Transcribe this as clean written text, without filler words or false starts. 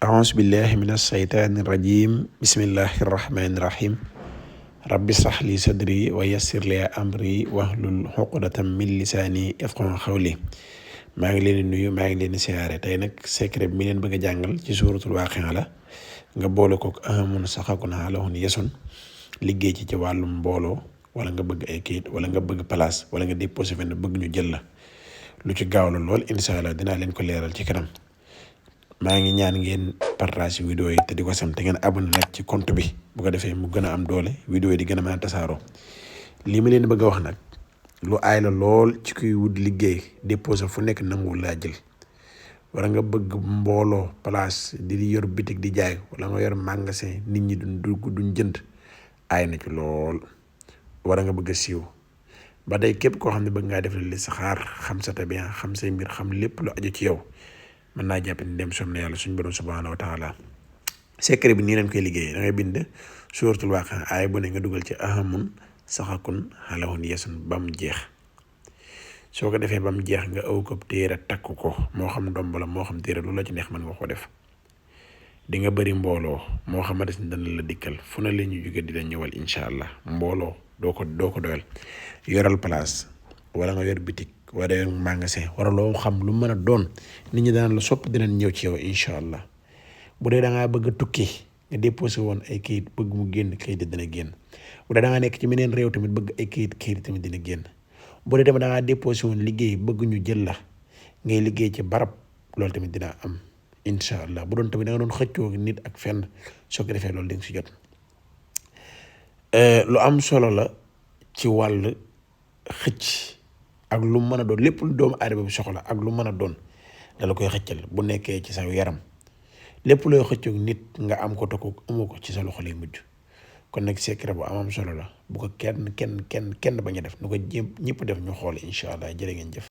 أعوذ بالله من الشيطان الرجيم بسم الله الرحمن الرحيم رب اشرح لي صدري ويسر لي أمري واحلل عقدة من لساني يفقهوا قولي maa ngi leen di nuyu maa ngi leen di siyaare tey nag secret bi mi leen bëgg a jàngal ci suuratul Waaqi'a la nga boole kook ahamun saxakun xaalahun yesun liggéey ci wàllum mbooloo wala nga bëgg ay kayit wala nga bëgg place wala nga déposé fenn bëgg ñu jël la lu ci gaaw la lool incha allah dinaa leen ko leeral ci kanam maa ngi ñaan ngeen partage vidéo yi te di ko sam te ngeen abonné nag ci compte bi bu ko defee mu gën a am doole vidéo yi di gën a mën a tasaaroo lii ma leen bëgg a wax nag lu aay la lool ci kuy wut liggéey déposé fu nekk nanguwul laa jël wala nga bëgg mbooloo place di yor bitig di jaay wala nga yor magasin nit ñi duñ dugg duñ jënd aay na ci lool wala nga bëgg a siiw ba tey képp koo xam ne bëgg ngaa def li saxaar xam sa tabiya xam say mbir xam lépp lu aju ci yow mën naa jàpp ni dem som na yàlla suñu borom subhanahu wa taala secret bi nii leen koy liggéeyee da ngay bind suuratul Waaqi'a aay bu ne nga dugal ci ahamun saxakun xaalahun yesun ba mu jeex soo ko defee ba mu jeex nga aw ko téere takk ko moo xam ndomb la moo xam téere lu la ci neex mën nga ko def di nga bëri mbooloo moo xamante ni dana la dikkal fu na la ñu jóge di la ñëwal incha allah mbooloo doo ko doyal yoral place wala nga yor bitik wala yor magasin wala loo xam lu mën a doon nit ñi daan la sopp dinañ ñëw ci yow incha allah bu dee da ngaa bëgg a tukki nga déposé woon ay kayit bëgg mu génn kayit dina génn bu dee da ngaa nekk ci meneen réew tamit bëgg ay kayit tamit dina génn bu dee tamit da ngaa déposé woon liggéey bëgg ñu jël la ngay liggéey ci barab loolu tamit dina am incha allah bu doon tamit da nga doon xëccoo nit ak fenn soo ko defee loolu di nga si jot lu am solo la ci wàll xëcc ak lu mën a doon lépp lu doomu aadama bi soxla ak lu mën a doon dala koy xëccal bu nekkee ci sa yaram lépp looy xëccoog nit nga am ko te ko amoo ko ci sa loxo lay mujj kon nag secret bu am solo la bu ko kenn bañ a def nu ko ñëpp def ñu xool incha allah jërë ngeen jëf.